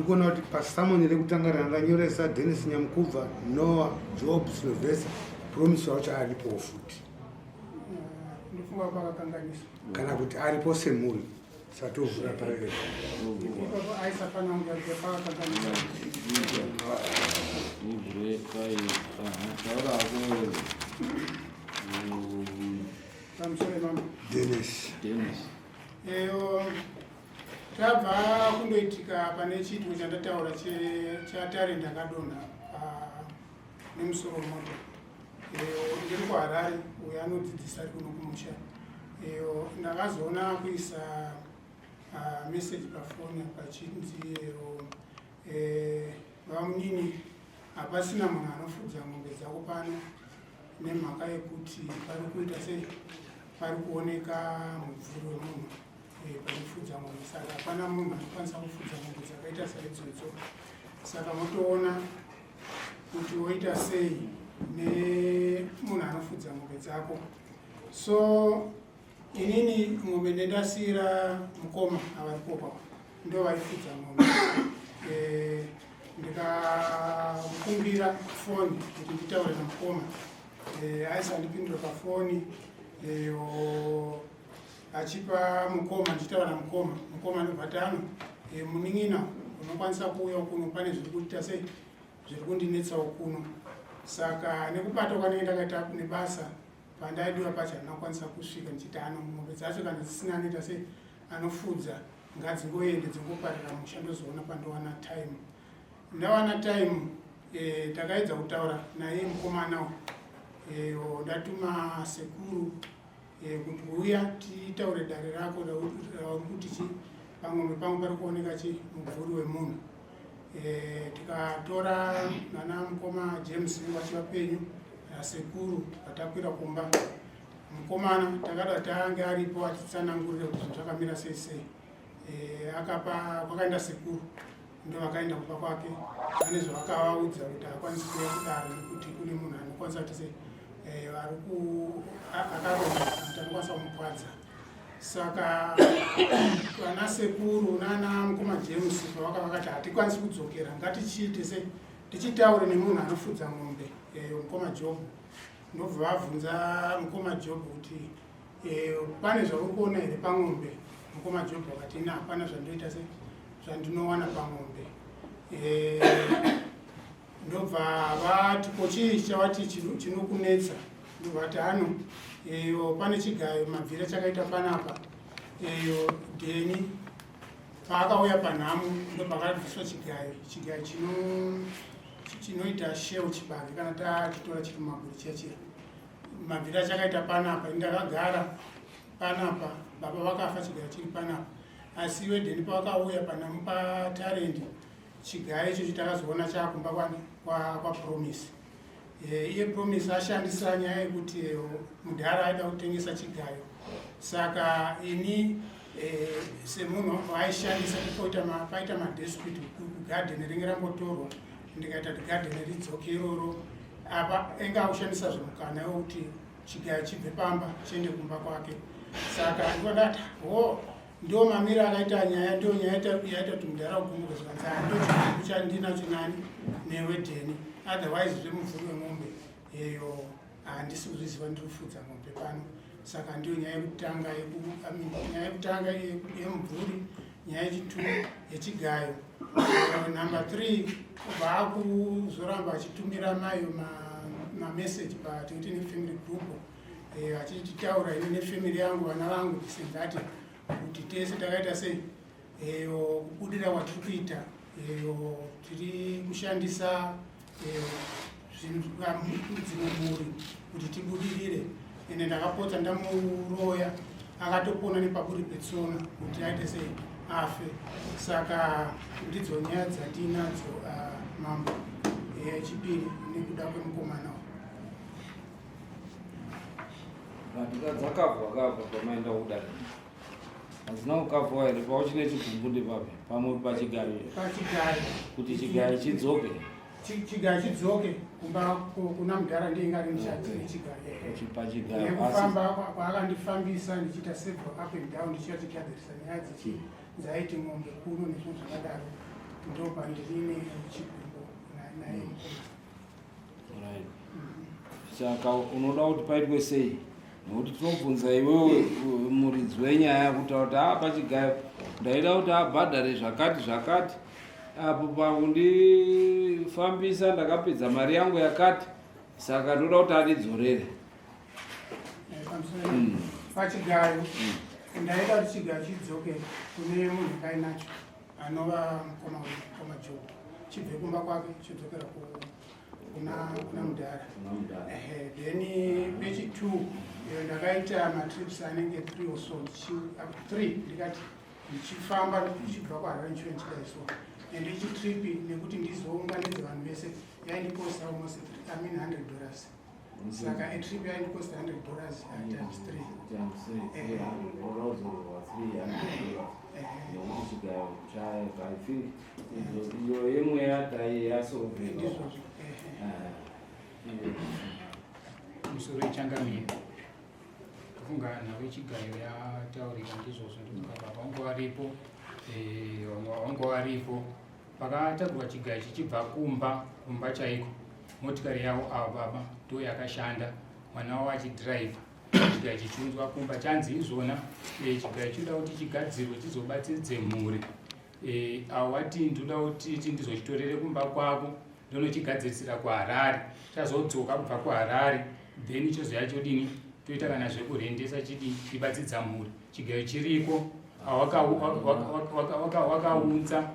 Ndiri kuona kuti pasamoni rekutanga randanyoresa Dennis Nyamukubva, Noah, Job, Sylvester, Promise wacho aripowo futi. Ndofunga pakakanganiswa. Kana kuti aripo semhuri satovhura payo. Ipapo aisafanira kunge aripo pakakanganiswa. Ivhure pai taura hako. Pamusoro mambo. Dennis. Dennis. Eyo tabva kundoitika pane chiitiko chandataura chaTarenda akadonha nemusoro wemota. Eyo ndiri kuHarare, uyo anodzidzisa ari kuno kumusha. Eyo ndakazoona kuisa message pafoni pachinzi eyo vamunini hapasina munhu anofudza mombe dzako pano nemhaka yekuti pari kuita sei, pari kuoneka mubvuri wemunhu panofudza mombe, saka hapana munhu anokwanisa kufudza mombe dzakaita saidzodzo, saka motoona kuti woita sei nemunhu anofudza mombe dzako. So inini mombe ndendasiyira mukoma avarikopa ndo vaifudza mombe, ndikakumbira foni kuti nditaure namukoma, aisandipindura pafoni achipa mukoma, ndichitaura namukoma, mukoma ndobva tano munin'ina unokwanisa kuuya kuno, pane zviri kuita sei, zviri kundinetsawo kuno. Saka nekubata kwanenge ndakaita nebasa pandaidiwa pacho handina kukwanisa kusvika, ndichiti ano mombe dzacho kana dzisina anoita sei anofudza ngadzingoende dzingoparira musha, ndozoona pandowana time. Ndawana time takaedza kutaura naye mukomana uyu, ndatuma sekuru kuti uya titaure dare rako rauri kuti chi pang'ombe pangu pari kuoneka chi mubvuri wemunhu. Tikatora nana mukoma James vachivapenyu nasekuru, vatakwira kumba mukomana, takada tange aripo achitsanangurira kuti zvinhu zvakamira sei sei. Akapa kwakaenda sekuru, ndo vakaenda kumba kwake, ane zvavakavaudza kuti haakwanisi kuuya kudare nekuti kune munhu anokwanisa kuti sei ari akaronga kuti anokwanisa kumukwadza. Saka vana sekuru nana mukoma James pavaka vakati hatikwanisi kudzokera, ngatichiite sei, tichitaure nemunhu anofudza mombe, mukoma Job. Ndobva vabvunza mukoma Job kuti pane zvauri kuona here pang'ombe? Mukoma Job akati ina hapana zvandoita se zvandinowana pang'ombe. Ndobva vati ko chii chavati chinokunetsa? Ndobva vati hano eyo pane chigayo mabvira chakaita panapa, eyo Dheni paakauya panhamo ndopakabviswa chigayo, chigayo chinoita shell chibage kana tachitora chiri mumaguri chiya chiya, mabvira chakaita panapa, ndakagara panapa, baba vakafa chigayo chiri panapa, asi iwe Dheni pavakauya panhamo paTarendi chigayo ichocho takazoona chakumba kwaPromise. Iye Promise ashandisa nyaya yekuti mudhara aida kutengesa chigayo, saka ini semunhu aishandisa paita madispute kugadheni ringe rambotorwa, ndikaita kuti gadheni ridzoke iroro, apa enge akushandisa zvemukana wekuti chigayo chibve pamba chiende kumba kwake. Saka ndikadati ho ndo mamiro akaita nyaya, ndo nyaya yaita kuti mudhara ugumbuke, zvikanzi ndo chigumbu chandinacho nani newe Dheni, otherwise zvemubvuri wemombe eyo handisi kuzviziva, ndiri kufudza mombe pano. Saka ndiyo nyaya yekutanga, nyaya yekutanga yemubvuri, nyaya yechitu yechigayo. Number 3, vaakuzoramba achitumira mayo mameseji patikuti nefamily group, achititaura ini nefamily yangu, vana vangu tisendati kuti tese takaita sei, eyo kubudira kwatiri kuita, eyo tiri kushandisa dzimwe mhuri kuti tibudirire. Ende ndakapotsa ndamuroya, akatopona nepaburi petsona kuti aite sei afe. Saka ndidzo nyaya dzandinadzo mambo, yechipiri nekuda kwemukomana. But dzakabva kabva pamaenda kudare hadzina kukavhwa here? Pauchine chigumbu ndepapi pamwe pachigayo? Pachigayo. Kuti chigayo chidzoke. Chigayo chidzoke kumba kuna mudhara, ndiye ngari ndichachigayo. Pachigayo. Nekufamba kwaakandifambisa ndichiita several up and down, ndichiya tichigadzirisa nyaya dzaiti mombe kuno nezvinhu zvakadaro. Ndopandine chigumbu naye mukoma. Saka unoda kuti paitwe sei? Nokuti tinobvunza iwewe muridzi wenyaya kuti kuti a pachigayo ndaida kuti abhadhare zvakati zvakati apo pakundifambisa ndakapedza mari yangu yakati saka ndoda kuti andidzorere. Pachigayo ndaida kuti chigayo chidzoke kune munhu kainacho anova mukoma mukoma Joe, chibve kumba kwake chidzokera kuna kuna mudhara. Ehe, then pechi two iyo ndakaita matrips anenge three or so, three ndikati ndichifamba ndichibva kuHarare ndichiuya ndichidai so, and each trip nekuti ndizounganidze vanhu vese yaindikosta almost I mean $100. Saka atrip yaindikosta $100 times three. Times three, 300, $300. Nekuti chigayo chayo, I think iyo yemweya dai yasolveka. Ndizvozvo, ehe. Musoro ichangamire, kufunga nhau yechigayo yataurika, ndizvozvo. Ndikuti baba vangu varipo, vamwe vangu varipo. Pakatakurwa chigayo chichibva kumba, kumba chaiko, motikari yavo ava baba ndo yakashanda, mwana wavo achidhiraivha. Chigayo chichiunzwa kumba, chanzi izvona chigayo chinoda kuti chigadzirwe chizobatsiridze mhuri. Avo vati ndoda kuti ndizochitorere kumba kwako, ndonochigadzirisira kuHarare. Chazodzoka kubva kuHarare, then chozoya chodini, toita kana zvekurendesa, chidii, chibatsidza mhuri. Chigayo chiriko. Wakaunza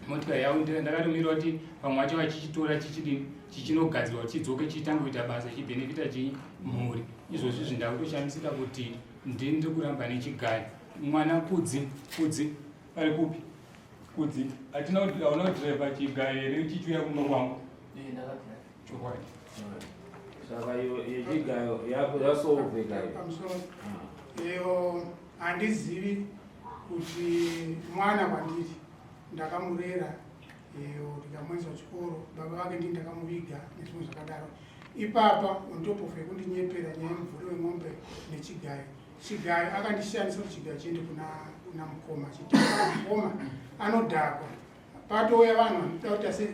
motikari yavo, ndakatomira kuti vamwe vacho vachichitora chichidini, chichinogadzirwa kuti chidzoke chitange kuita basa, chibhenefita chii mhuri. Izvozvi zvi ndakutoshamisika kuti ndini ndiri kuramba nechigayo. Mwana Kudzi, Kudzi ari kupi? Kudzi, hatina hauna kudhiraivha chigayo here chichiuya kumba kwangu? Chokwadi. Saka iyo yechigayo yasolveka iyo. Pamusoro, iyo handizivi kuti mwana kwandiri ndakamurera iyo, ndikamuendesa kuchikoro, baba vake ndii ndakamuviga nezvimwe zvakadaro. Ipapa on top of yekundinyepera nyaya yemubvuri wemombe nechigayo, chigayo akandishandisa kuti chigayo chiende kuna mukoma, chiti mukoma anodhakwa, patouya vanhu vanoda kuita se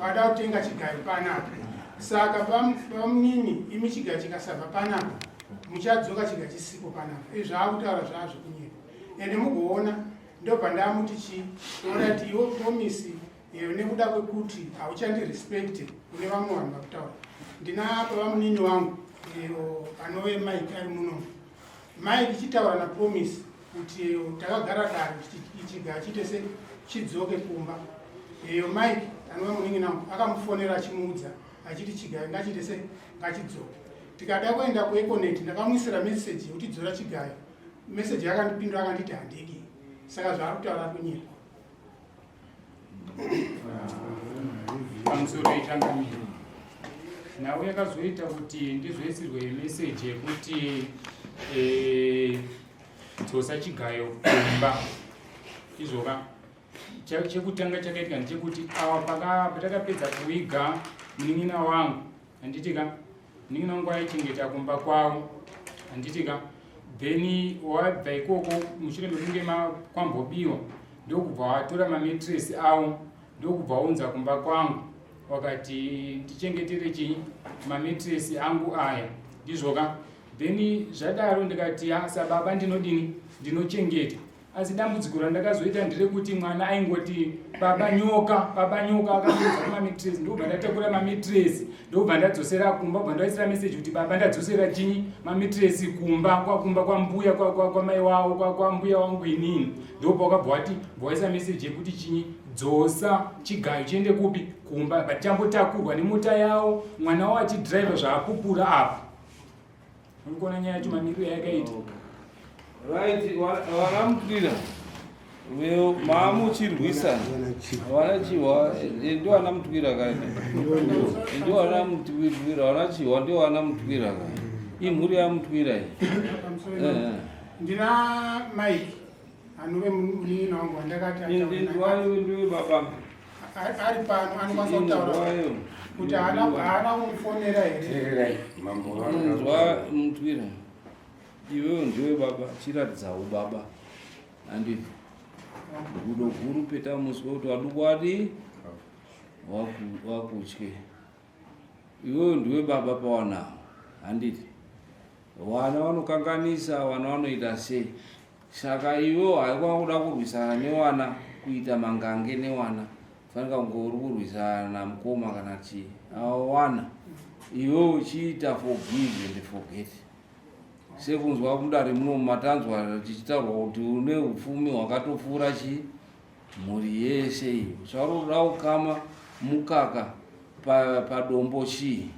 vada kutenga chigayo panapa. Saka pamunini imi chigayo chikasabva panapa, muchadzoka chigayo chisipo panapa. Izvi zvaakutaura zvaa zvekunyepa, ende mugoona ndobva ndamuti chi orati iwe Promise iyo, nekuda kwekuti hauchandirespecte kune vamwe vanhu vakutaura. Ndina pavamunini wangu iyo anove Mike ari muno. Mike chitaura naPromise kuti iyo takagara dare kuti chigayo chiite se chidzoke kumba. Iyo Mike anova munin'ina wangu akamufonera achimuudza achiti chigayo ngachiite se ngachidzoke. Tikada kuenda kuEconet, ndakamuisira meseji yekuti dzora chigayo. Meseji yakandipindura akanditi handidi. Saka zvaari kutaura kunyepa. Pamusoro ichangamiro, nhau yakazoita kuti ndizoisirwe meseji yekuti dzosa chigayo kumba izvoka, chekutanga chakaitika ndechekuti awa patakapedza kuviga munin'ina wangu, handitika, munin'ina wangu aichengeta kumba kwavo, handitika. Then wabva ikoko mushure mekunge kwambobiwa, ndokubva watora mametresi avo, ndokubva waunza kumba kwangu, wakati ndichengetere chii mametresi angu aya, ndizvoka. Then zvadaro ndikati sababa ndinodini, ndinochengeta. Asi dambudziko randakazoita nderekuti mwana aingoti baba nyoka, baba nyoka. Akandiudza kumametresi, ndobva ndatakura mametresi, ndobva ndadzosera kumba, bva ndaisira meseji kuti baba ndadzosera chinyi mametresi kumba kwakumba kwambuya kwamai wavo, kwambuya wangu inini. Ndobva wakabva wati bvawaisa meseji yekuti chinyi dzosa chigayo chiende kupi, kumba. But chambotakurwa nemota yavo, mwana wavo achidhiraivha, zvaapupura apa. Uri kuona nyaya yacho mamiriro yakaita. Right, vanamutwira maamuchirwisana vana Chihwa, ndio vana Mutwira kai, ndio vana Mutwira, vana Chihwa ndio vana Mutwira kai, imhuri yaMutwira iyi. Ndina Mike anove munin'ina wangu wandakati ataure naye. Inzwayo, ndiwe baba. Ari pano, anokwanisa kutaura Inzwayo. kuti haana kumufonera here. Teererai mambo. Inzwa Mutwira, iwewe ndiwe baba, chiratidzawo baba, handiti? Gudo guru peta muswe kuti waduku adi wakutye. Iwewe ndiwe baba pawanawo, handiti? Vana vanokanganisa, vana vanoita sei? Saka iwewe haikwa kuda kurwisana newana, kuita mangange newana. Fanika kunge uri kurwisana namukoma kana chii. Avo wana iwewe uchiita forgive and forget. Sekunzwa mudare muno matanzwa tichitaurwa kuti une upfumi hwakatopfuura chii mhuri yese iyo. Chauri kuda kukama mukaka padombo pa chii?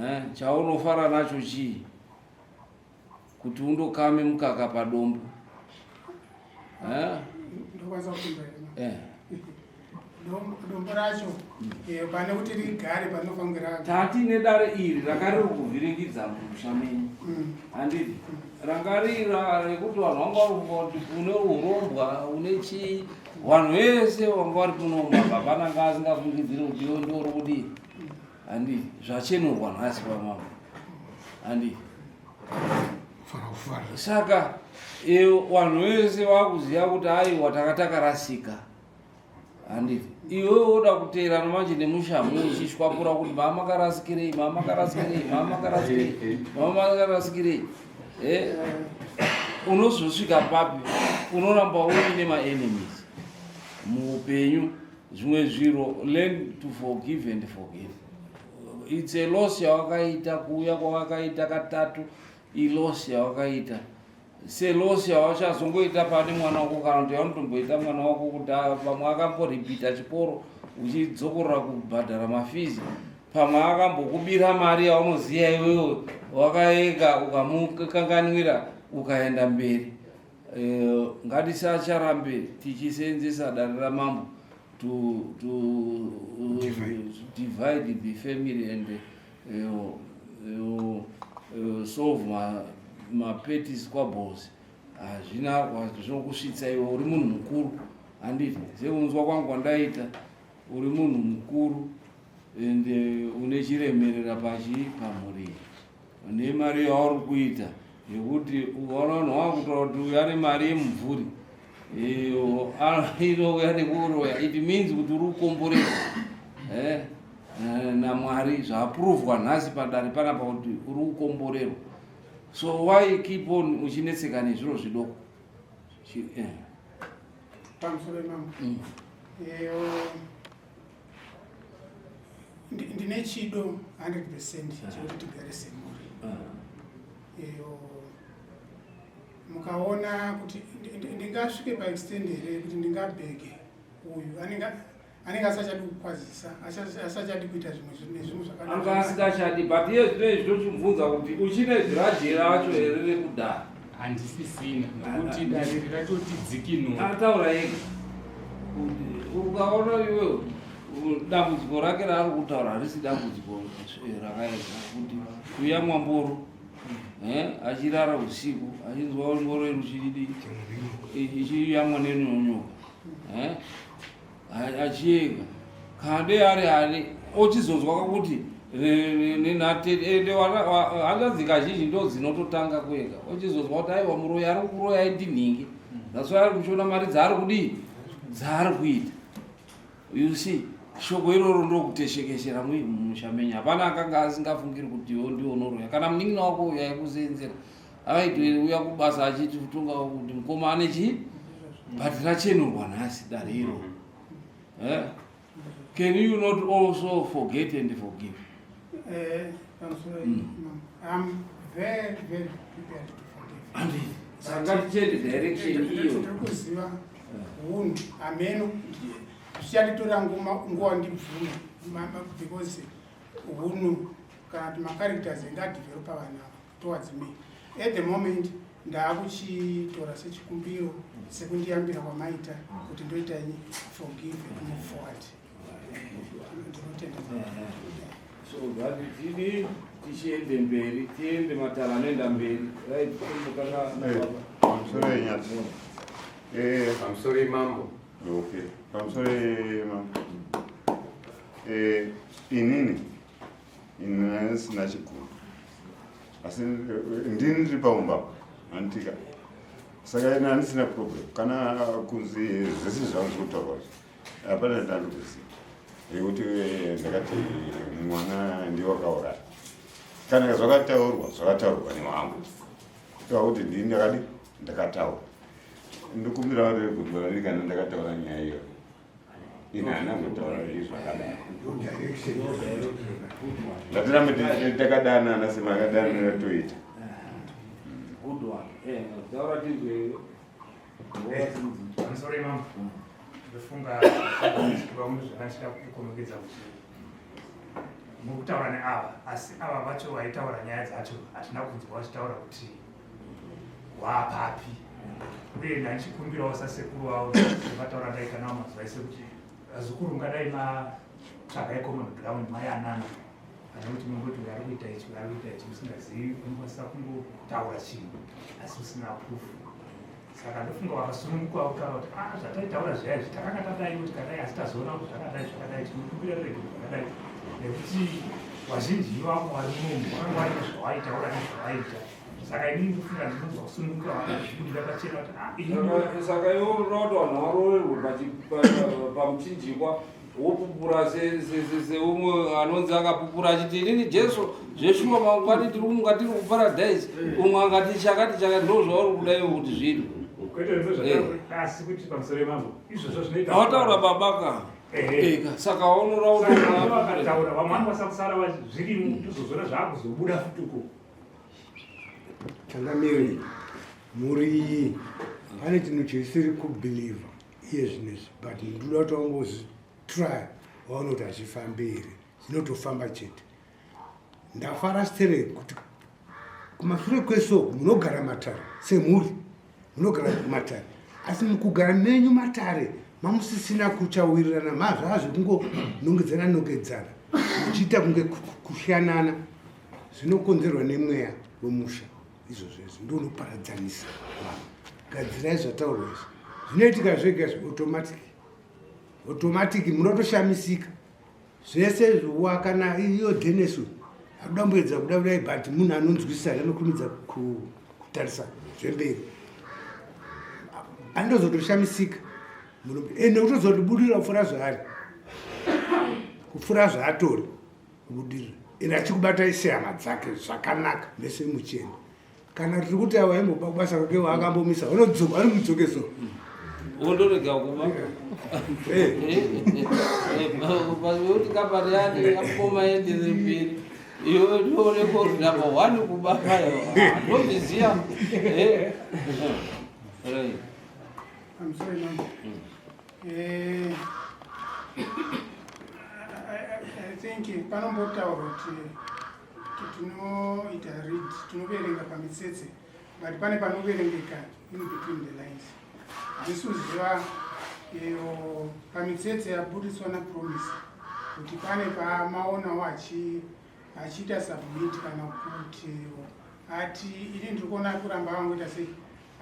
Eh, chaunofara nacho chii? Kuti undokame mukaka padombo. Eh? Ndokwanisa kupindura here? Eh. Dombo racho eh, pane kuti rigare panofanira kunge Tati nedare iri ranga riri kuvhiringidza musha menyu. Handiti? Ranga riri rekuti vanhu vanga vari kufunga kuti une urombwa, une chii. Vanhu vese vanga vari kuno hapana anga asingafungidziri kuti iwe ndiwe uri kudii. Handiti? Zvachenurwa nhasi pamambo. Handiti? Saka vanhu vese vakuziva kuti aiwa taka takarasika. Handiti? Iwe woda kuteerana manje nemushamu uchishwapura kuti mama karasikirei, mama karasikirei, mama karasikirei, mama karasikirei. Unozosvika papi? Unoramba uine maenemies muupenyu. Zvimwe zviro, learn to forgive and forget. It's a loss yawakaita, kuuya kwawakaita katatu iloss yawakaita. Seloss yawachazongoita pane mwana wako kana kuti yaunotomboita mwana wako kuti pamwe akamboripita chikoro uchidzokorora kubhadhara mafizi, pamwe akambokubira mari yaunoziva iwewe wakaeka ukamukanganwira ukaenda mberi. Ngatisacharambe tichiseenzesa dare ramambo to divide the family and solve mapetty squabbles. Hazvina zvinokusvitsa iwe uri munhu mukuru. Handiti sekunzwa kwangu kwandaita, uri munhu mukuru and une chiremerera pachi pamhuri nemari yauri kuita, yekuti ukaona vanhu vakutaura kuti uyu ane mari yemumvuri inouya nekuroya, it means kuti uri kukomborerwa naMwari. Zvapuruvhwa nhasi padare panapa kuti uri kukomborerwa. So why keep on uchinetseka nezviro zvidoko? Pamusoro imambo. Eyo, ndine chido 100% chekuti tigare semhuri. Eyo, mukaona kuti ndingasvike paextent here kuti ndingabhege uyu anenge asachadi kukwazisa, asachadi kuita zvimwe nezvimwe zvakadaro. Anga asingachadi, but iye zvino izvi tochibvunza kuti uchine grudge racho here rekudhara? Handisisina, nokuti dare ratotidzikinura. Ataura ega kuti ukaona iwe dambudziko rake raari kutaura harisi dambudziko rakaedza kuti kuyamwa mboro, achirara usiku achinzwa mboro iruchidii ichiyamwa nenonyoka, achiyega kande ari ani ochizonzwa kuti ende hanzvadzi kazhinji ndo dzinototanga kuega, ochizonzwa kuti aiwa, muroyi ari kuroya indinhingi, that's why ari kuchiona mari dzaari kudii dzaari kuita. You see, shoko iroro ndokuteshekeshera mumusha menyu. Hapana akanga asingafungiri kuti iwe ndiwe unoroya. Kana munin'ina wako uyo aikusenzera akaitouya kubasa achititunga kuti mukoma ane chii, but rachenurwa nhasi dare iro. Can you not also forget and forgive? Pamusoro, I'm very very prepared to forgive. Handiti saka tichende direction iyo. Ndiri kuziva hunhu hameno zvichanditora nguva ndibvume because hunhu kana kuti macharacters engadevelopa vanhu ava towards me at the moment, ndaakuchitora sechikumbiro sekundiyambira kwamaita kuti ndoita forgive and move forward. Ndinotenda. So that tidi tichiende mberi, tiende matara anoenda mberi, right? Mukanga. Pamusoro yenyatsi. Pamusoro imambo. Okay, pamusoro mambo. Inini ini sina chiguru, asi ndini ndiri paumba, handitika? Saka ini handisina problem kana kunzi zvese zvangu zviri kutaurwa izvi hapana chandikuziva nekuti eh, ndakati mwana ndiye wakauraya. Kana zvakataurwa zvakataurwa newangu kutaura kuti ndini ndakadi ndakataura ndokumbira kuti kana ndakataura nyaya iyoyo ini handina kutaura zvakadaro ngatirambe takadanana semakadanana toita. Good one. Eh, taura tizwe. Pamusoro imambo, ndofunga zvandachida kukomekedza kuti muri kutaura neava, asi ava vacho vaitaura nyaya dzacho hatina kunzwa vachitaura kuti waapapi, uye ndandichikumbirawo sasekuru vavo sevataura ndaita navo mazuva ese kuti vazukuru ngadai matsvagai common ground mayanana, pane kuti mungoti uyu ari kuita ichi, uyu ari kuita ichi, musingazivi. Unokwanisa kungotaura chinhu asi usina proof. Saka ndofunga vakasununguka kutaura kuti a ah, zvataitaura zviya izvi takanga tadai kuti kadai, asi tazoona kuti zvakadai zvakadai, tinokumbira regero zvakadai, nekuti vazhinji vavo vari munomu vakanga vaine zvavaitaura nezvavaita. Saka inini ndofunga ndinonzwa kusununguka vakazvibudira pachena kuti ah, inini. Saka iwe unoda kuti vanhu varoverwe pamuchinjikwa, wopupura seumwe anonzi akapupura achiti inini Jesu zveshuwa mangwani tiri kumuka tiri kuparadhaisi, umwe angati chakati chakati, ndo zvauri kuda iwe kuti zviitwe? Kwete, ndozvataura, asi kuti pamusoro yemambo izvozvo zvinoita Awataura babaka eka, saka unoda kuti vakataura vamwe vanokwanisa kusara zvirimo, tozozviona zvaakuzobuda futi uko. Changamire, mhuri iyi pane chinhu chisiri kubhilivha iye zvinezvi, but ndinoda kuti wangozvitry waona kuti hazvifambi here. Zvinotofamba chete. Ndafara sterek kuti kumashure kwesoko munogara matare semhuri, munogara matare, asi mukugara menyu matare mamusisina kuchawirirana, mazvaa zvekungonongedzana nongedzana muchiita kunge kuhyanana. Zvinokonzerwa nemweya wemusha izvozvo, izvi ndo unoparadzanisa vanhu. Gadzirai zvataurwa izvi, zvinoitika zvega izvi, automatic automatic, munotoshamisika zvese zviwa. Kana iyo Denis uyu akuda kumboedza kuda kudai, but munhu anonzwisisa anokurumidza kutarisa zvemberi, andozotoshamisika ende kutozotibudira kupfuura zvaari, kupfuura zvaatori kubudirira, ende achikubatai sehama dzake zvakanaka mese muchienda. Kana tiri kuti awa aimboba kubasa kwake waakambomisa, vanodzoka, vanomudzokeso. Wondorega kuba kuti kambani yake yakoma endere mberi, iwe ndioneko number one kuba, ndozviziva. Right. I'm sorry, ma'am. I think panombotaurwa kuti tinoita read, tinoverenga pamitsetse, but pane panoverengeka in between the lines. Handisi kuziva iyo pamitsetse yabudiswa naPromise kuti pane pamaonawo achiita submit kana kuti ati ini ndiri kuona kuramba vangoita sei,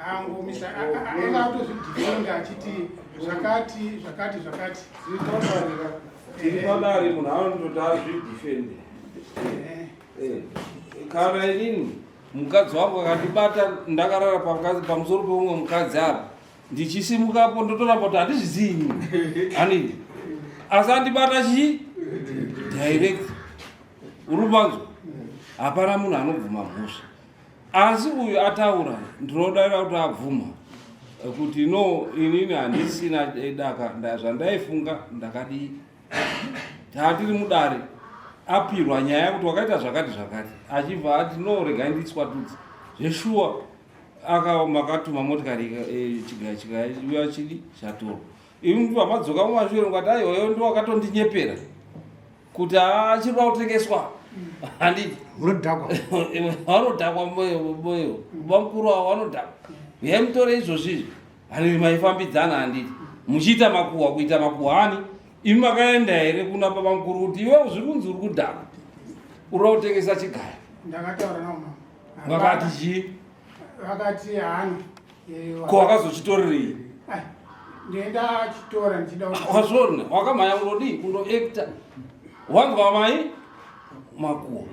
angomisa anga atozvidefenda achiti zvakati zvakati zvakati. Tiri padare, munhu anototi azvidefende. Kana inini mukadzi wangu akandibata ndakarara pamusoro peumwe mukadzi apa, ndichisimukapo ndotoramba kuti handizvizii ini, hanidi, asi andibata chii direct, uri kupanzwa, hapana munhu anobvuma mhosva. Asi uyu ataura, ndinodaira kuti abvuma kuti no, inini handisina daka, zvandaifunga ndakadii. Taatiri mudare, apirwa nyaya kuti wakaita zvakati zvakati, achibva ati no, regai nditswatudze zveshuwa. Aka makatuma motikari chigaya chigaya uya chidi chatorwa, imi ndibva madzoka mumashure mukati aiwa, iwe ndo wakatondinyepera kuti achiri kutengeswa, handiti? Unodhakwa. Vanodhakwa moyo moyo, bamukuru avo vanodhakwa, uyai mutore izvozvi izvi. Hanini maifambidzana, handiti? Muchiita makuhwa, kuita makuhwa ani, imi makaenda here kuna baba mukuru kuti iwe zviri kunzi uri kudhakwa, uri kutengesa chigaya? Ndakataura navo mama. Vakati chii? Vakati haana. Ko wakazochitorerei? Ndenda chitora ndichida Wazvona, wakamhanya kundodii, kundoacta, wanzwa mai makuhwa.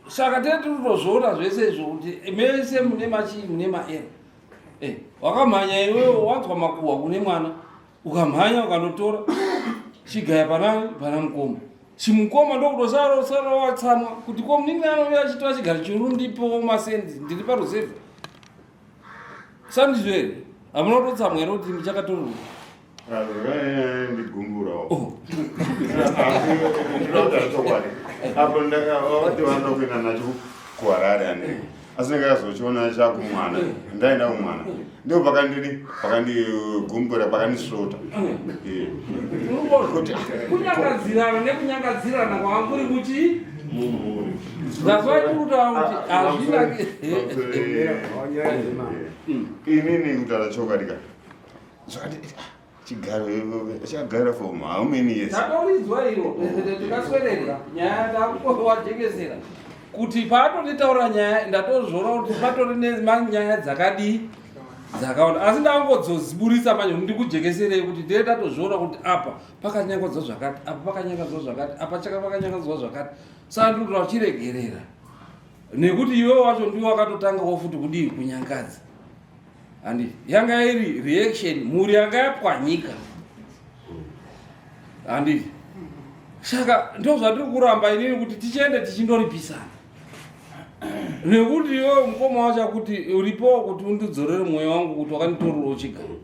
Saka tee tirikutozviona zvese izvo kuti mese mune machii, mune maera. Eh, wakamhanya iwewe wanzwa makuhwa kune mwana ukamhanya ukanotora chigaya pana pana mukoma chimukoma ndokutosara usara watsamwa kuti ko munin'ina anouya achitora chigaro churu ndipo masendi ndiri paruzevha sandizvo here hamuna kutotsamwa here kuti chakatorwa ndigumburawo oh. ndinoda chokwadi apo ndakavati vanoda kuenda nacho kuharare ane asi ndakazochiona chakumwana ndaenda kumwana ndipo pakandidi pakandigumbura pakandisvota kuti kunyangadzirana nekunyangadzirana kwanga kuri kuchi that's why tiri kutaura kuti hazvina inini kutaura chokwadi ka zvakati chigaro chagara for how many years tatoridzwa iro tikaswerera nyaya takuwajekesera kuti paatonditaura nyaya ndatozvora kuti patori nemanyaya dzakadii dzakawanda asi ndangodzoziburitsa manje ndikujekeserei kuti ndee tatozviona kuti apa pakanyangadzwa zvakati apa pakanyangadzwa zvakati apa chaka pakanyangadzwa zvakati saka ndiri kuti vachiregerera nekuti iwe wacho ndiwe wakatotangawo futi kudii kunyangadza handi yanga iri reaction mhuri yanga yapwanyika handi saka ndo zvatiri kuramba inini kuti tichiende tichindoripisana nekuti iwe mukoma wacho akuti uripowo kuti undidzorere mwoyo wangu kuti wakanditorerawo chigaro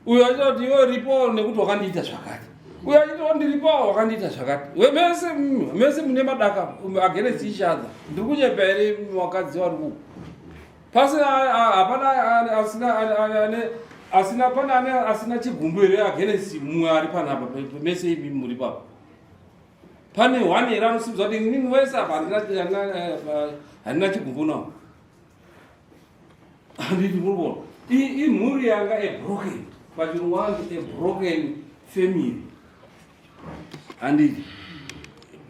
uyo achita kuti iwe ripowo nekuti wakandiita zvakati uyo achiti ndiripowo wakandiita zvakati we mese mese mune madaka against each other ndiri kunyepa here wakadzi wari kuku pasina hapana asina ane asina pane ane asina chigumbu here against mumwe ari panapa mese imi muri papo pane one here anosimudza kuti inini wese apa handina chigumbu nawo handiti muri kuona imhuri yanga a broken pachirungu vanoti a broken family handiti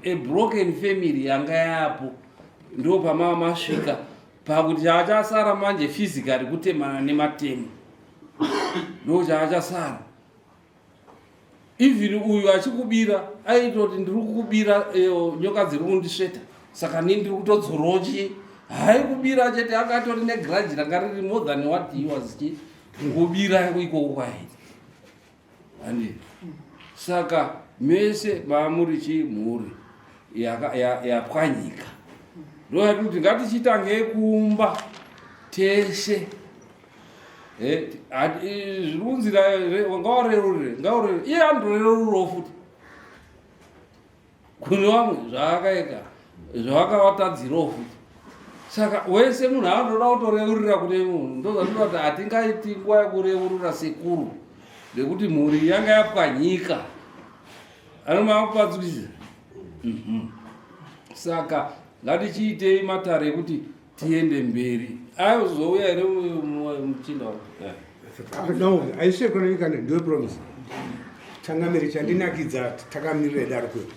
a broken family yanga yapo ndo pamava masvika pakuti chaachasara manje physically kutemana nematemo ndo chaachasara even uyu achikubira aitoti ndiri kukubira eh, nyoka dziri kundisveta saka ni ndiri kutodzorawo chii haikubira chete akatori negrudge ranga riri more than what he was chi kubira ikoko kwaita handi saka mese mamuri chii mhuri yapwanyika ndoyati kuti ngatichitange kumba tese Eh, zviri kunzi ngawareurure ngawareurure iye anotoreururawo futi kune vamwe zvaakaita zvavakavatadzirawo futi saka wese munhu anotoda kutoreurira kune munhu ndozvatinoda kuti hatingaiti nguva yekureurura sekuru nekuti mhuri yanga yapwanyika anomakupatswisa mhm. saka ngatichiitei matare ekuti tiende mberi aizouya here muchinda no aisve kunoikana ndiwe promise changamire chandinakidza takamirira daro kwedu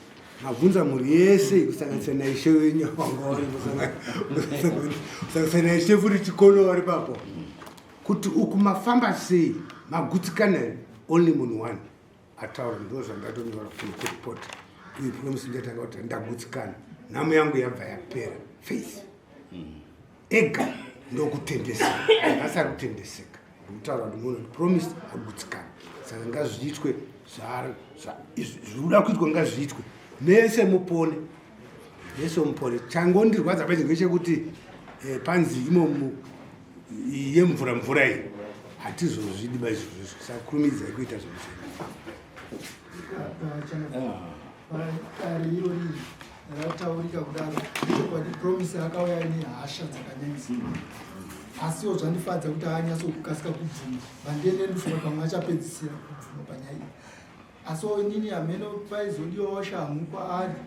mabvunza mhuri yese kusanganisa naishe wenyu wanga vari kusanganisa naishe futi chikono vari papo kuti uku mafamba sei magutsikana here only munhu one ataura ndo zvandatonyora kuripoti uyu promise ndiyatanga kuti ndagutsikana nhamo yangu yabva yapera faith ega ndokutendeseka nhasi ari kutendeseka ndikutaura kuti munhu promise agutsikana saka ngazviitwe zvikuda kuitwa ngazviitwe mese mupone mese mupone changondirwadza pacho ngechekuti eh, panzi imomo yemvura mvura iyi hatizozvidi ba izvozvo saka kurumidzai kuita zvinhu zvedu dare irori rataurika kudaro chokwadi promise akauya aine hasha dzakanyanyisa asiwo zvandifadza kuti anyatsokukasika kubvuma vandene ndofunga pamwe achapedzisira kubvuma panyaya iyi asiwo inini hameno paizodiwawo shamhu kwaari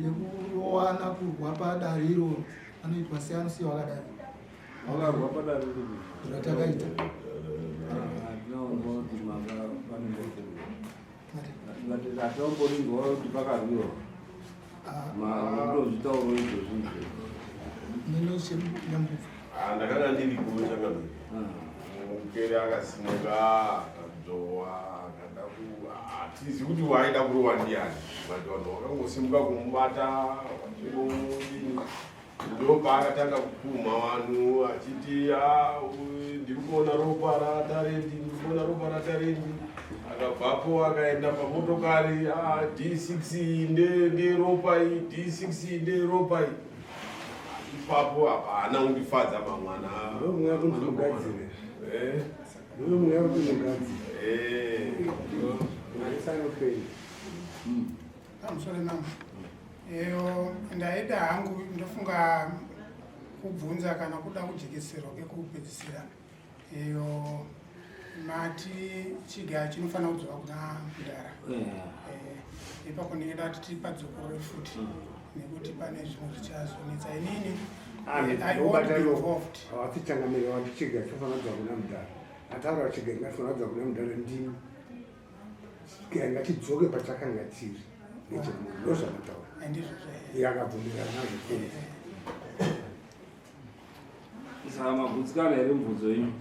yekurowana kurwa padare iroro anoitwa seanosiya wakadaro Wakarwa padare ripi? Ratakaita. Atomborinzwa kuti pakarwiwa. Ndozvitauro izvozvo izvo. Ah, ndakanga ndiri kuchangamire. Mukere akasimuka akadzowa akada ku hatizi kuti waida kurowa ndiani but vanhu vakangosimuka kumubata vachimudini. Ndopaakatanga kupumha vanhu achiti ah, ndiri kuona ropa ratarendi, ndiri kuona ropa ratarendi. Akabvapo akaenda pamotokari, ah, D6 nderopa iyi, D6 nderopa iyi. Ipapo apa haana kundifadza mamwana. Ndomweya kuti mugadzire. Eh? Ndomweya kuti mugadzire. Eh. Marisanopei. Pamusoro mambo. Eyo ndaida hangu ndofunga kubvunza kana kuda kujekeserwa kekupedzisira. Eyo mati chiga chinofanira kudzoka kuna mudhara. Eh, ipapo ndingada kuti tipadzokorore futi nekuti pane zvimwe zvichazonetsa inini. I won't be involved. Havasi changamire wati chiga chinofanira kudzoka kuna mudhara. Ataura chiga chinofanira kudzoka kuna mudhara ndimi. Chiga ngachidzoke pachakanga chiri. Nechemunhu ndozvamataura. Handizvo zve. Iye akabvumirana nazvo chete. Saka magutsikana here mubvunzo yenyu?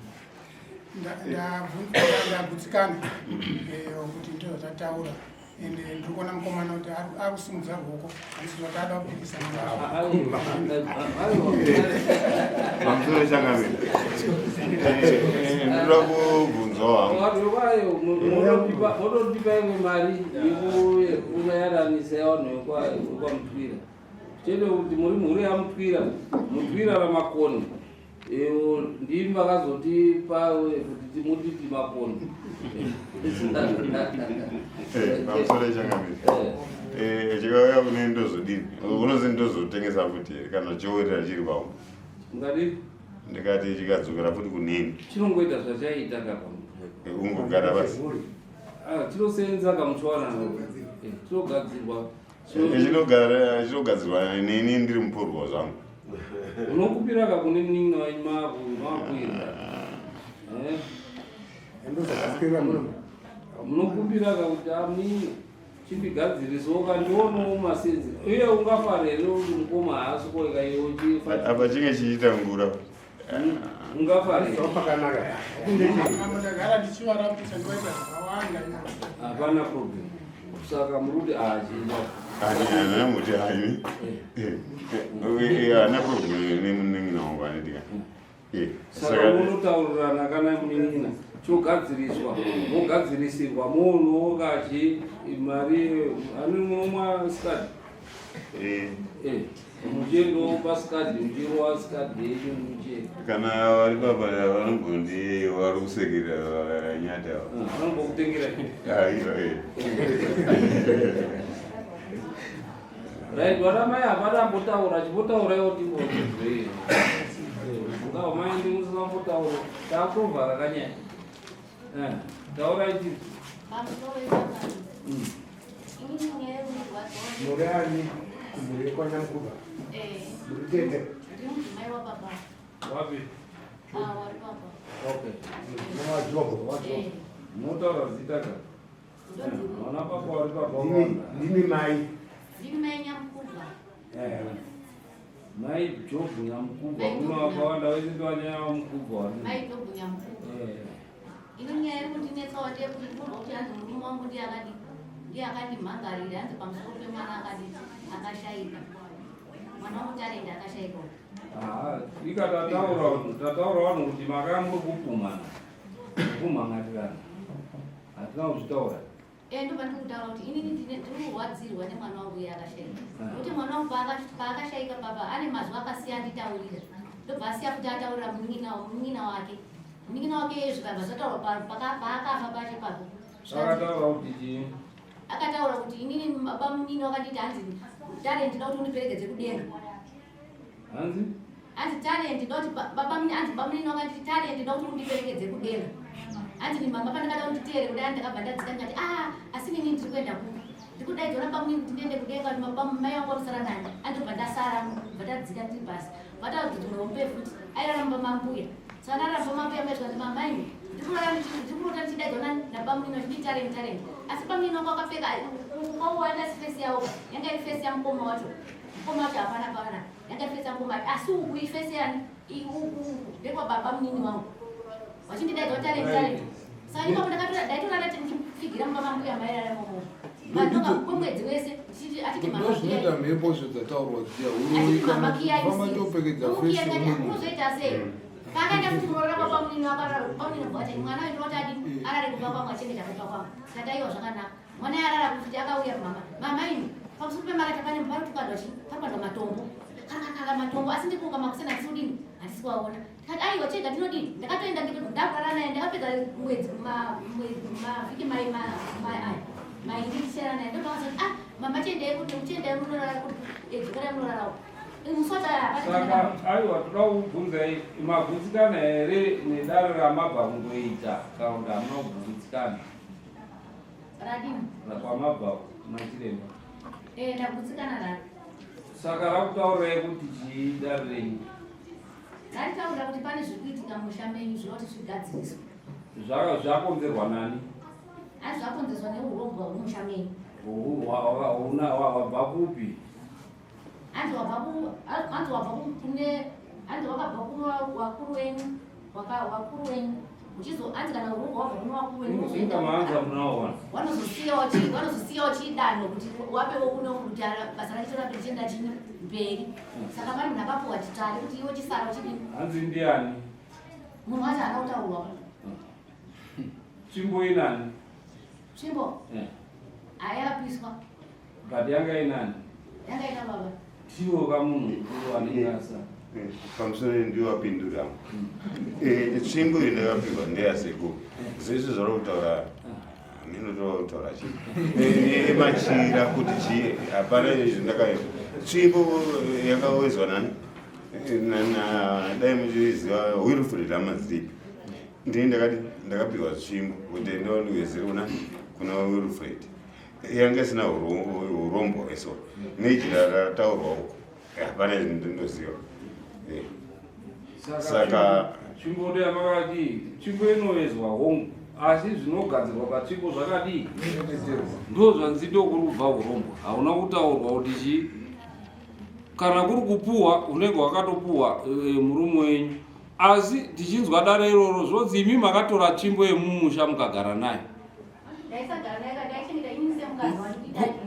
Ndagutsikana kuti ndizvo zvataura ende ndiri kuona mukomana kuti ari kusimudza ruoko handisi kuti ada kupikisana nazvo. Pamusoro changamire. Ndinoda kubvunzawo hangu. Mototipa imwe mari yekuyaranisa vanhu vekwaMutwira. Chete kuti muri mhuri yaMutwira, Mutwira vaMakoni. Ndimi vakazotipa kuti timutiti Makoni. Pamusoro changamire. Chikauya kune ndozodini? Unozi ndozotengesa futi here kana chiorera chiri paumba? Ungadi? Ndikati chikadzokera futi kunini. Chinongoita zvachaita kapa. Ungogara basi. Chinosenza kamuchiwana. Chinogadzirwa. Chinogadzirwa neni ndiri mupurwa zvangu. Unokupira ka kune munin'ina wenyu makuenda. Munokumbira ka kuti amunini chindigadzirisawo ka ndionewo masenzi. Uye ungafara here kuti mukoma haasi kuweka iwe uchifa. Apa chinge chichiita ngura. Ungafara here? Pakanaka. Mambo ndagara ndichivarapisa ndivaita zvakawanda. Hapana problem. Saka muri kuti achinja. Ana muti hayi. Ana problem nemunin'ina wangu anodika. Saka munotaurirana kana munin'ina chogadziriswa mogadzirisirwa moonowo kachi mari ani munomwa sikadi muchiendawo pasikadi muchirowa sikadi yenyu muchienda. Kana vari baba vanombondi vari kusekera nyata. Vanombokutengera. Aiwa. Right, vana mai havana ambotaura, chimbotauraiwo timbozve. Ungava mai ndi musina kumbotaura, takutovhara kanyaya. Taurai tiri. Muri ani kumhuri yekwaNyanguba? Muri tete? Ndiri mudzimai wababa. Wapi? Wari baba. Okay. Mudzimai waJobo. Eh. Munotaura zita ka? Vana baba vari baba. Ndimi mai. Ndini mai Nyamukubva. Mai Jobu Nyamukubva. Kuno vakawanda vese ndovanyaya vaMukubva. Mai Jobu Nyamukubva. Ino nyaya iri kundinetsawo ndeyekuti ndinonzwa kuti hanzi murume wangu ndiye akadi ndiye akandimhangarira hanzi pamusoro pemwana akadi akashaika. Mwana wangu Talent akashaika. Ika tataura vanhu kuti makanga muri kupumhana. Kumhangarirana. Hatina kuzvitaura. Ndobva ndiri kutaura kuti inini ndiri kurwadzirwa nemwana wangu iye akashaika. Nokuti mwana wangu paakashaika papa ane mazwi akasiya anditaurira. Ndobva asiya kuti ataurira munin'ina wake. Munin'ina wake iye zvikabva zvataurwa paakafa pacho papo. Akataura kuti chii? Akataura kuti inini baba munini wakanditi hanzi Talent ndoda kuti undiperekedze kudenga. Hanzi? Hanzi Talent ndoda kuti baba munini, hanzi baba munini wakanditi Talent ndoda kuti undiperekedze kudenga. Hanzi ni mama pandakada kunditeere kudai ndakabva ndadzika ndikati asi nini ndiri kuenda kupi? Ndiri kudaidzwa nababa munini kuti ndiende kudenga kuti baba mai vangu vanosara nani. Andobva ndasara ndobva ndadzika ndiri pasi. Vataura kuti muhombe futi airara mumba mambuya. Saka ndarara mumba mambuya mbuya zvikanzi mama imi ndiri kurota ndichidaidzwa nababa munini vachinditi Talent Talent. Asi baba munini wangu akapfeka ukauwana face yavo yanga iri face yamukoma wacho. Mukoma wacho hapana pana. Yanga iri face yamukoma asi uku iface yani uku ndekwa baba munini wangu. Vachindidaidzwa Talent Talent. Saka ipapo ndaitorara ndichifigira mumba mambuya mairara imomo. Mandoka kwemwedzi wese achiti mama ndozvinoita mhepo zvo dzataurwa dziya uroyi kana famba topfekedza fesi unozoita sei pakaenda kuti muroora kwa bamunini wakarara bamunini bva vati mwana uyu ndinoti adini mm. arare kumba kwangu achengeta kumba kwangu tikati aiwa zvakanaka mwana arara kuti akauya mama mama imi pamusoro pemarata pane panotukandwa chii panokandwa matombo kakakaka matombo asi ndikuka makuseni handisi kudini handisi kuaona tikati aiwa chega ndinodini ndakatoenda ndakurara naye ndakapedza mwedzi mavhiki aya mairi ndichirara naye ndopaakazoti ah mama chiendai kuti chiendai munorara kuti dzokerai munorarawo Saka aiwa toda kukubvunzai magutsikana here nedare ramabva kundoita kana kuti hamuna kugutsikana? Radini? Kwamabva machiremba. Eh, ndagutsikana naro. Saka rakutaurirai kuti chii dare renyu? Raritaurira kuti pane zviri kuitika musha menyu zvinoda kuti zvigadziriswe. Zvakonzerwa nani? Asi zvakonzerwa neurombwa hwemusha menyu. Wabva kupi? Hanzi wabva ku hanzi wabva kune hanzi wakabva kune vakuru venyu vakuru venyu uchizo hanzi kana urungu wabva kune vakuru venyu unozoenda maanza munaona vanozosiya wachi vanozosiya wachidanho kuti wapewo kune kuti basa racho rape richienda chini mberi saka pane munhu akapuwa chitare kuti iwe chisara uchidini hanzi ndiani munhu wacho haana kutaurwa tsvimbo inani tsvimbo eh. Ayapiswa But yanga inani? Yanga ina baba. Tiwo ka munhu mukuru anenge asa. Eh, pamusoro ndiwo apindura. Eh, tsvimbo iyi ndakapihwa ndeyasekuru. Zvese zvauri kutaura hameno kutaura chii. Eh, machira kuti chii hapana izvi ndakaita. Tsvimbo yakawezwa nani? Dai muchiziva Wilfred Amazipi. Ndini ndakati ndakapihwa tsvimbo kuti ndondiwezere kuna Wilfred. Yanga isina urombo hwese nejira rataurwa uko hapana ndinoziva. Eh. Saka tsvimbo ndo yamakadii? Tsvimbo inovezwa hongu, asi zvinogadzirwa patsvimbo zvakadii? Ndo zvanzi ndokuri kubva urombo. Hauna kutaurwa kuti chii kana kuri kupuhwa unenge wakatopuhwa e, murume wenyu asi tichinzwa dare iroro zvonzi imi makatora tsvimbo yemumusha mukagara nayo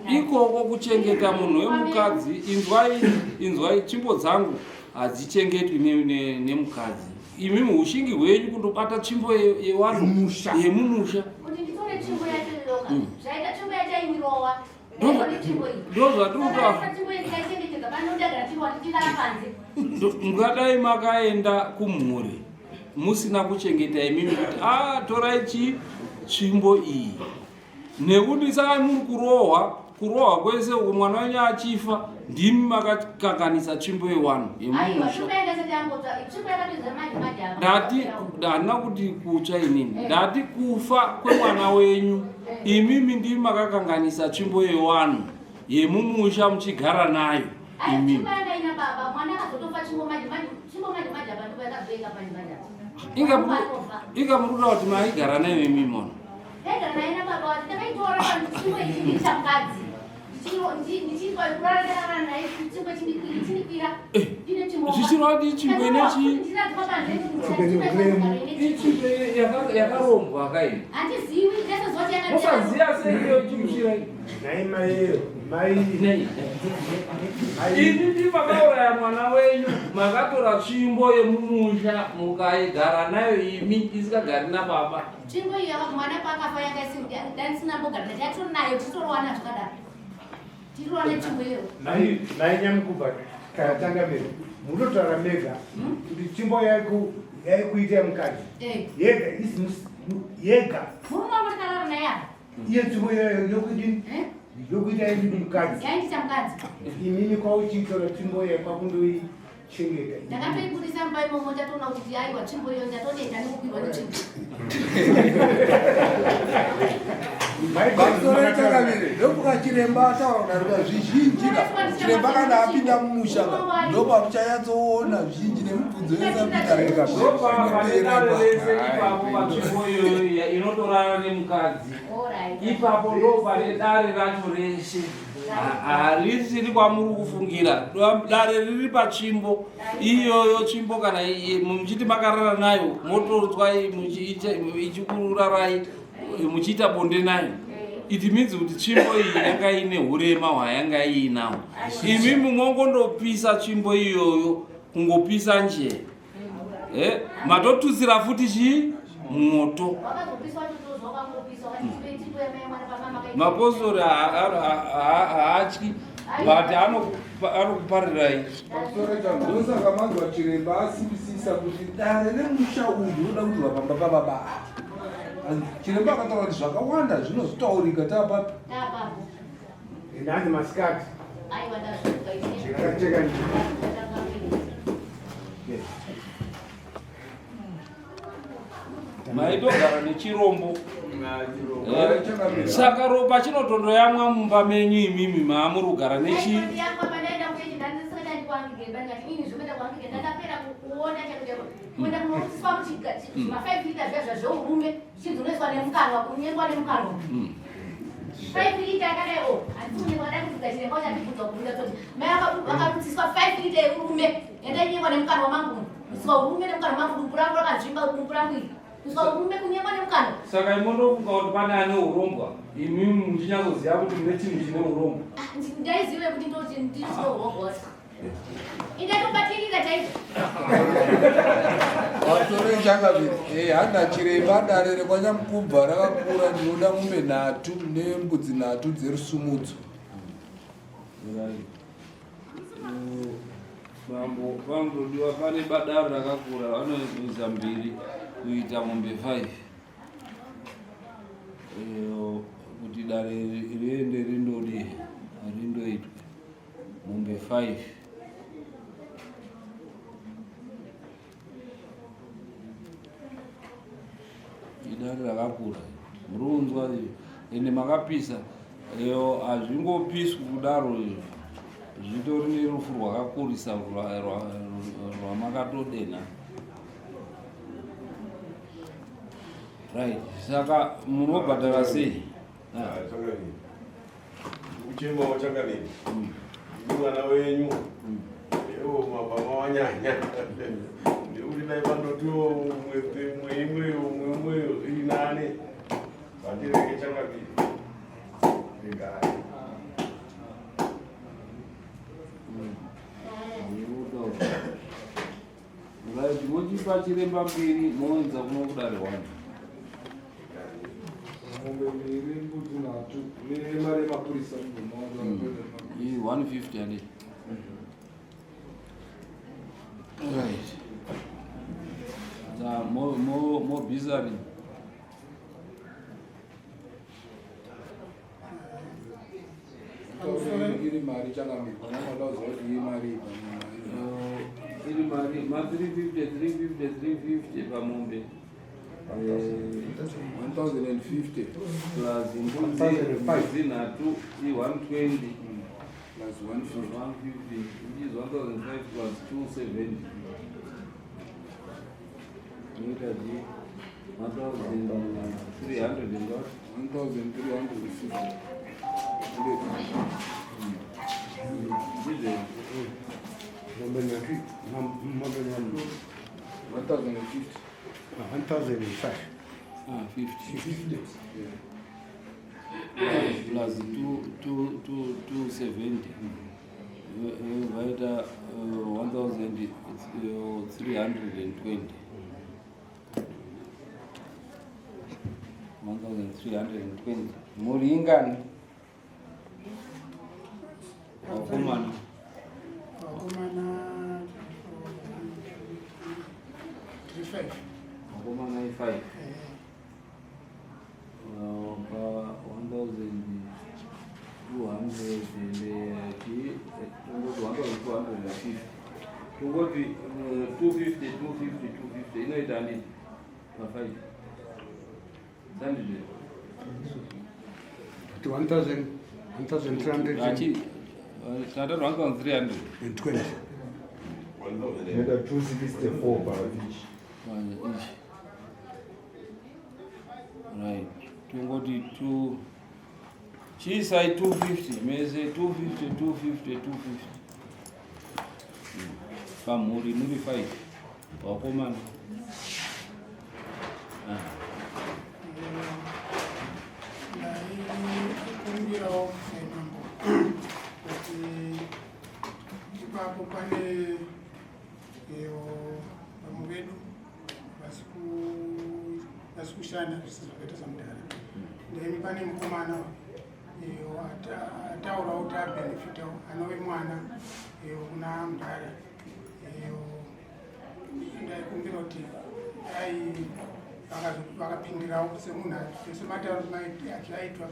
ikoko kuchengeta munhu wemukadzi inzwai inzwai tsvimbo dzangu hadzichengetwi nemukadzi imi muushingi hwenyu kundobata tsvimbo yewanhu yemumusha ndozvatiri makaenda kumhuri musina kuchengeta imimi kuti a ah, torai chi tsvimbo iyi nekuti saka muri kurohwa kurohwa kwese uku mwana wenyu achifa ndimi makakanganisa tsvimbo yewanhu yemumusha ndati handina kuti kutsva inini eh. ndati kufa kwemwana wenyu eh. imimi ndimi makakanganisa tsvimbo yewanhu yemumusha muchigara nayo imimi inga muri kuda kuti maigara nayo imi mona zvichirwa kuti itsvimbo ine chii itsvimbo yakarombwa kai musaziva sei iyo ichimusvira Nhai mai mai ini ndimakauraya mwana wenyu makatora tsvimbo yemumusha mukaigara nayo imi isikagari nababa tsvimbo iyo mwana paakafa yanga isina mbogara yatori nayo tichitorowana zvakadaro tirirowana tsvimbo iyo nhai nyamukubva kana tanga mega munotaura mega hmm? kuti tsvimbo yaikuita yemukadzi eh. yega yega murume wangu tikarara naye apa Iye tsvimbo iyoyo yokudini? Eh? Yokuita ini mukadzi. Yaindiita mukadzi. Inini kwauchitora tsvimbo iyoyo kwakundoichengeta. Ndakatoibudisa mumba imomo ndatoona kuti aiwa tsvimbo iyoyo ndatoneta nekukwirwa netsvimbo. Pamusoro changamire ndokuka chiremba ataura kudarika zvizhinji ka chiremba kana apinda mumusha ka ndopamuchanyatsoona zvizhinji nemibvunzo yese apinda Ndopane rese ipapo patsvimbo iyoyo inotorara nemukadzi ipapo ndo pane dare racho reshe harisiri kwamuri kufungira dare riri patsvimbo iyoyo tsvimbo kana muchiti makarara nayo motonzwa ichikurarai muchiita bonde nayo. It means kuti tsvimbo iyi yanga ine urema hwayanga iinawo. Imi mungongondopisa tsvimbo iyoyo kungopisa nje. Eh, matotutsira futi chii? Moto. Mapostori haatyi but anokuparirai. Ndosaka manzwa chiremba asimbisisa kuti dare remusha uyu rinoda kuti vapamba pababa ava. Chiremba akataura kuti zvakawanda zvinozotaurika taapapi. Ndanzi masikati. Cheka cheka. Maitogara nechirombo. Saka ropa chinotondoyamwa mumba menyu imimi maamuri kugara nechi. Saka imotofunga kuti pane ane urombwa imimi muchinyatsoziva kuti mune chinhu chine urombwa. Ndaizive kuti ndinourongwa indatobatirira chaizvo. Watore chakaviri. Handa chiremba dare rekwanyamukubva rakakura ndinoda mombe nhatu nembudzi nhatu dzerusumudzo. Mambo vanotodiwa pane badaro rakakura vanoisa mbiri kuita mombe 5 kuti dare riende rindodi rindoitwa mombe 5. Idare rakakura muri kunzwa ende makapisa iyo hazvingopiswi kudaro izvo zvitori nerufu rwakakurisa rwamakatodenha. Right, saka munobhadhara sei? Kuchemawo chakanini mwana wenyu ewo mabva mawanyanya ndikuti dai vandotiwo mweimweyo mweimweyo zviri nane vandirege chakadini regai. Right, mochipa chiremba mbiri mounza kuno kudare wani. Mombe mbiri, mbudzi nhatu nemari yemapurisa. Iyi 150 ane. Right. Za mo mo mo bizari. Iri mari changamire, kana mada kuziva kuti iri mari ipa. Iri mari ma 350 350 350 pamombe. 1050 plus mbudzi nhatu i 120 plus 150 150 which is 1005 plus 270. Inoita ji 1300 and what? 1350. Ndizvo. Mombe nhatu, mombe nhatu. 1050. 1005. Ah, 50. 50. Plus 2 2 2 270. Vaita 1320. 1320. Muri ingani? Vakomana. Vakomana tiri 5. Vakomana i5. Pa 1200 tongoti 1250. Tongoti 250 250 250 inoita handiti? Pa 5. Sandizve. 1000, 1300 Achi tata 1300. and 20. Inoita 264 paeach. Each. Right. Tongoti 2 chiisai 250 mese 250 250 250. Pamhuri muri 5. Vakomana. Ah. kushanda zvisi zvakaita samudhara. Then pane mukomana ataurawo kuti abhenefitawo anove mwana kuna mudhara. Ndaikumbira kuti dai vakapindirawo semunhu sematauro azvaitwa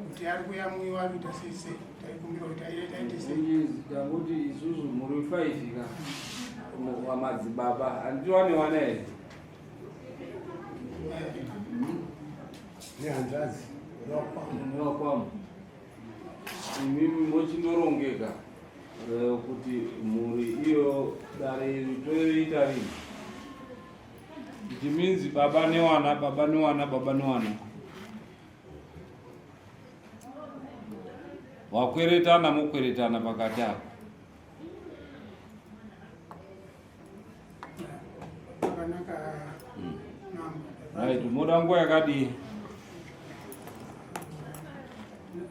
kuti ari kuyamwiwa ari kuita sei sei, taikumbira kuti aite sei. Tanguti isusu muri 5 ka wamadzibaba handiwane wana here nehanzvadzi newakwamo imimi mochindorongeka kuti mhuri iyo dare iri toita rini. It means baba newana, baba newana, baba newana wakweretana, mokweretana pakati apa. Zvakanaka. Right, moda nguva yakadii?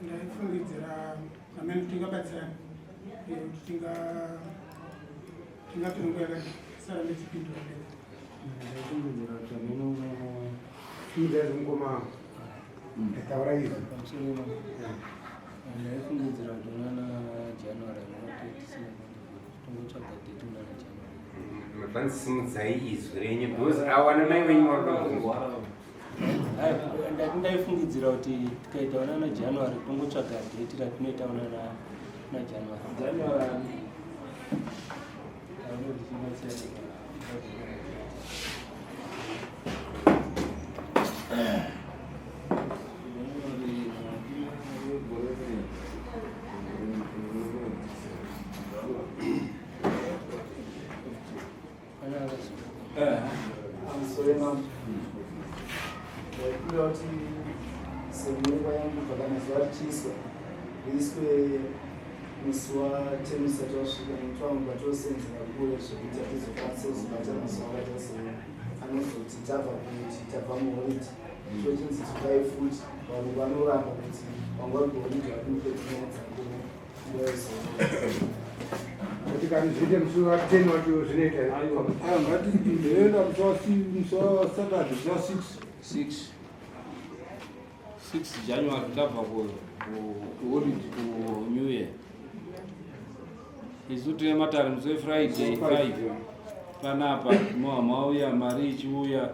Ndaifungidzira amene tingabatsirana kuti tingatora nguva yakadii sara nechipindura mberi. Ndaifungidzira kuti amene Simudzai mukoma, taura izvi. Pamusoro, ndaifungidzira kuti unana January munoti tisina tongotsvaga date unana January. Mafanisimudzai izwi renyu because awana mai wenyu wakabvunzwa. Ndati ndaifungidzira kuti tikaita unana January tongotsvaga date ratinoita unana na January. January ani? Pamusoro mambo, ndaikumbira kuti semunguva yangu kana zuva richiiswa riiswe musi wa10 usati wasvika, nekuti vamwe vatosenzera kure zvekuti hatizokwanisa kuzobata mazuva akaita sei anozoti tabva kuti tabva muholiday, tochinzi tipai futi. Vanhu vanoramba kuti vanga vari kuholiday vadii kupedza nyaya dzangu nguva yezuva. Kuti kana zviite musi wa10 wacho zvinoita? Ngati ndoenda musi waSaturday, musi wa6. 6 6 January tabva kuholiday, ku-New Year. Isu tine matare musi weFriday 5 panapa, mauya mari ichiuya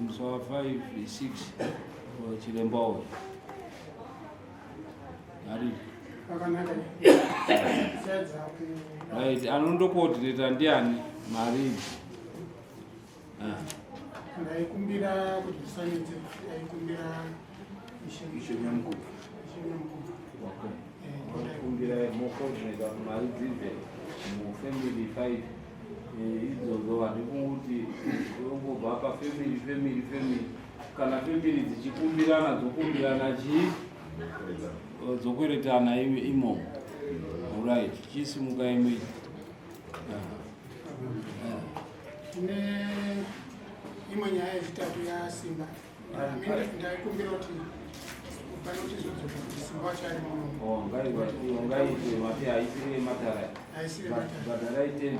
musi wa5 6, chiremba uyu ari Zvakanaka, sedza. Right, anondocoordinata ndiani mari idzi? Ah. Ndaikumbira kuti zvisanetse, ndaikumbira Ishe Nyamukubva. Ishe Nyamukubva. Kumbira mocoordinata mari dzibve mufamily 5 idzodzo. Handikunguti ungobva pafamily, family, family. Kana family dzichikumbirana, dzokumbirana chii, dzokweretana imomo. Right, chisimuka imwe. Tine imwe nyaya yechitatu yaSimba. Ndaikumbira kuti pane kuti zodzoka kuti Simba wacho ari muno. Ngaite mati haisiri yematara. Haisiri yematare. Bhadharai 10.